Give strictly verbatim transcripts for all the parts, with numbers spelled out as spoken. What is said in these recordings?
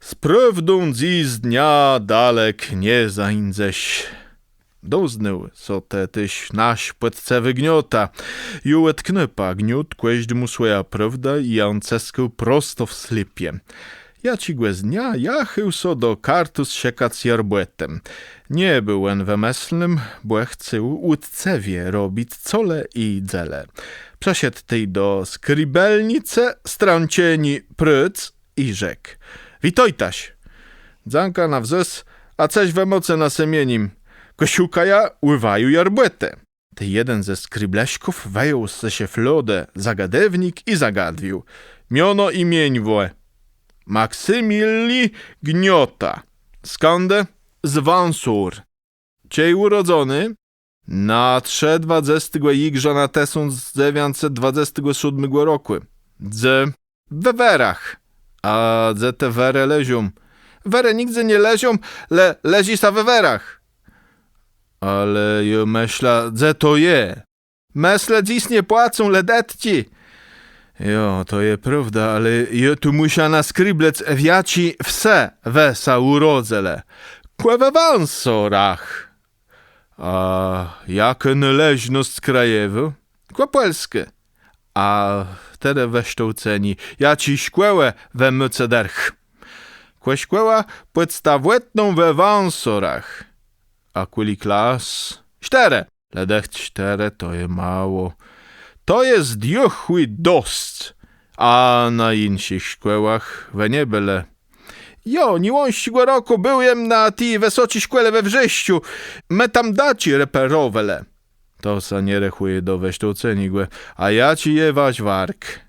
Z prôwdą dzysdnia dalek nie zańdzesz. Doznôł sã te téż nasz pòczcëwi Gniota. Ju òd knôpa Gniót kòżdémù swòjã prôwdã i jã cëskôł prosto w slépia. Jaczégòs dnia jachôł so do Kartuz szëkac jarbòtë. Nie béł òn wëmëslnym, bò chcôł ùtcëwie robic colé i dzélé. Przëszedł tej do skribelnicë, strãczony, prôc, i rzekł: „Witôjtaż! Dzãka na wzés, a cëż wë môce na sëmienim? Kò szukajã ù waju jarbòtë.” Tej jeden ze skriblëszków wëjął ze szëflôdë zagadéwnik i zagadwił: „Miono i mieniwò?” „Maksymili Gniota.” „Skądë?” „Z Wãsór.” „Czej ùrodzony?” „Na trzë dwadzestégò jigrzana tësąc dzewiãcset dwadzestégò sódmégò rokù.” „Dze?” „We Wërach.” „A dze te Wërë leżą?” „Wërë nigdze nie leżą, le leżi sã we Wërach.” „Ale jô mëszlã, dze to je?” „Mëslë dzys nie płacą, le dëtczi.” „Jo, to je prôwda, ale jô tu mùszã naskriblëc, w jaczi wsë wë sã ùrodzëlë.” „Kò we Wãsórach.” „A jakô nôleżnosc krajewô?” „Kò pòlskô.” „A terô wësztôłcenié, jaczé szkòłë wë môce dërch?” „Kò szkòłã pòdstawòwą we Wãsórach.” „A kùli klas?” „Sztërë.” „Le dëcht sztërë to je mało. To je zdjôchłi dosc.” „A na jinszich szkòłach wë nie bëlë?” „Jo, niłońsczégò rokù béł jem na ti wësoczi szkòle we Wrzeszczu. Më tam daczi reperowelë.” „To sã nie rechùje do wësztôłceniégò. A jaczi je wasz wark?”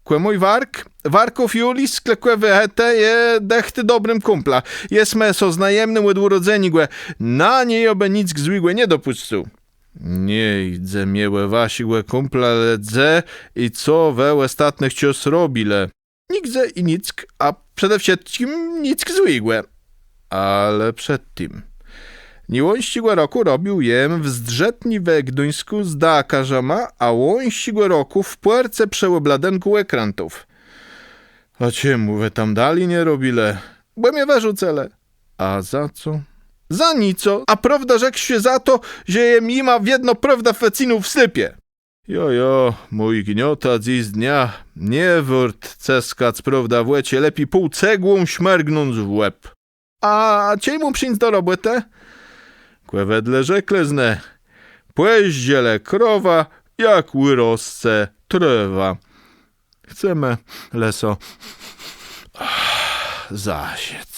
„Kò mój wark? Warków Julis z Klëkòwi Hëtë je dëcht dobrim kùmplã. Jesmë so znajemny òd ùrodzeniégò. Na niegò bë nick złégò nie dopùscył.” „Nie jidze mie ò waszégò kùmpla, le dze i co wë òstatny czas robilë?” „Nigdze i nick, a przede wszëtczim nick złégò.” „Ale przed tim.” „Niłońsczégò rokù robił jem w zdrzétni we Gduńskù z dakarzama, a łońsczégò rokù w pòrce przë òbladënkù òkrãtów.” „A czemù wë tam dali nie robilë?” „Bò mie wërzucëlë.” „A za co?” „Za nico, a prôwdã rzekłszë za to, że jem jima wiedno prôwdã wëcynôł w slépia.” „Jo, jo, mój Gniota dzysdnia nie wôrt cëskac prôwdã w òczë, lepi pół cegłą smërgnąc w łeb.” „A czej móm przińc do robòtë?” „Kò wedle rzeklëznë: pòżdżë le krowã, jak ùrosce trôwa. Chcemë le so zażëc.”